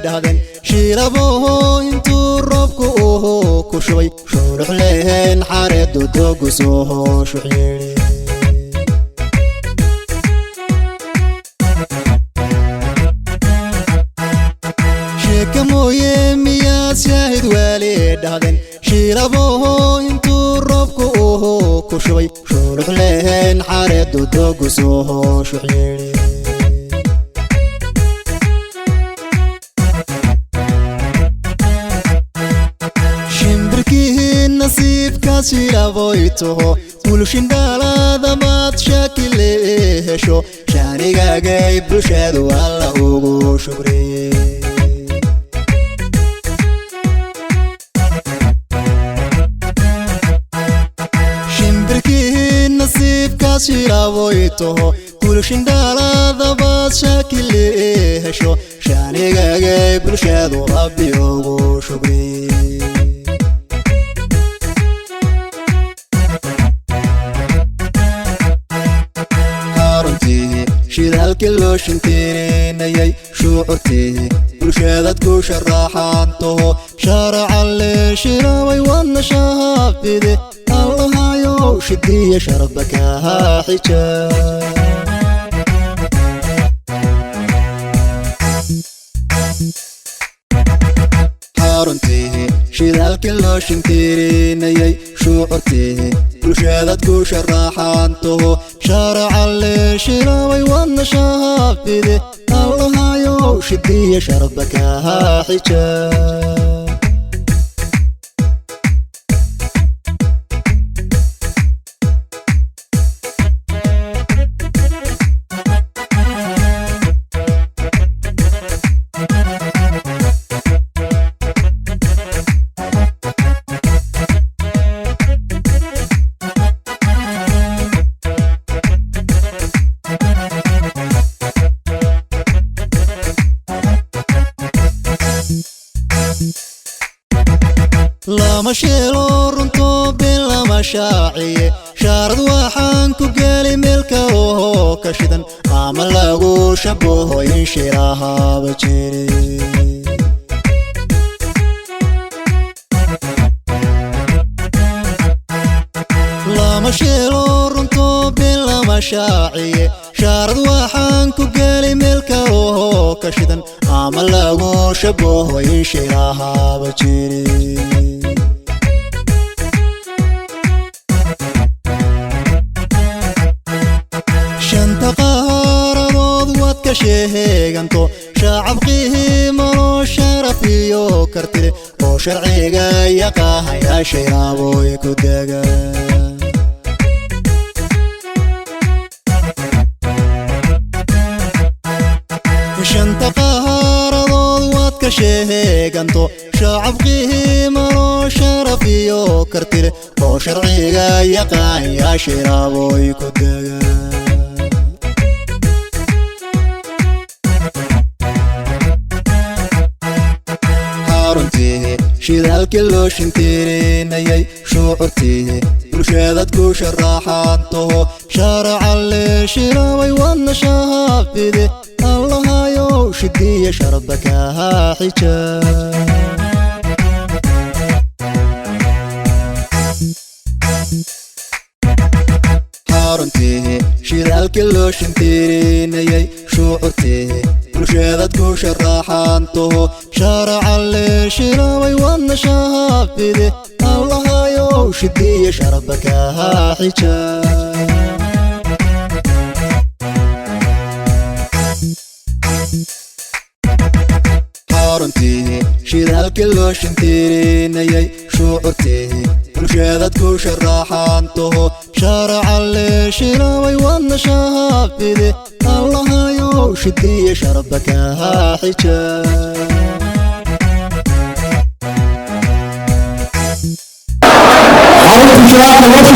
Dhahdeen shiilaboho intuu roobku uhu ku shubay, shuurux lehen xareedu doogu soo shux yeedhi. Sheeka mooye miyaad shaahid waali dhahdeen? Shiilaboho intuu roobku uhu ku shubay, shuurux lehen xareedu doogu soo shux yeedhi. Shimbirkii nasiibkaas shiilaboy taho, bulshindhaaladamaad shaakile hesho, shaanigaagay bulshadu alla ugu shugriyey. Shimbirkii nasiibkaas shiilaboy taho, bulshindhaaladamaad shaakile hesho, shaanigaagay bulshadu Rabbi ugu shugriyey. Xaruntii shidaalkii loo shintirinayay, shuucurtii bulshadad ku sharaxan taho, sharaca le shirabay wadna shaafide, Allahayow shidiya sharba kaha xijaab. Xaruntii shidaalkii loo shintirinayay, shuucurtii bulshadad ku sharaxan taho, sharaca le shirabay wadna shaafide, Allahayow shidiya sharba kaha xijaab. Lama sheelo runto been lama shaaciye, shaarad waxaan ku geli meelka oo ka shidan ama lagu shabaho in shilahaba jiri. Lama sheelo runto been lama shaaciye, shaarad waxaan ku geli meelka oo ka shidan ama lagu shabaho in shilahaba jiri. Shanta qaaradood waad ka sheeganto, shacab qiimalo sharaf iyo kartile oo sharciga yaqaahaya shiraaboy ku dega. Shanta qaaradood waad ka sheeganto, shacab qiimalo sharaf iyo kartile oo sharciga yaqaanya shiraaboy ku dega. Xaruntii shidaalkii loo shintirinayay, shuucurtii bulshadad ku sharaxan taho, sharaca le shirabay wadna shaafide, Allahayow shidiya sharba kaha xijaab. Xaruntii shidaalkii loo shintirinayay, shuucurtii bulshadad ku sharaxan taho, sharaca le shirabay wadna shaafide, Allahayow shidiya sharba kaha xijaab. Xaruntii shidaalkii loo shintirinayay, shuucurtii bulshadad ku sharaxan taho, sharaca le shirabay wadna shaafide, Allahayow shidiya sharba kaha xijaab. Xarunta shidaalka loo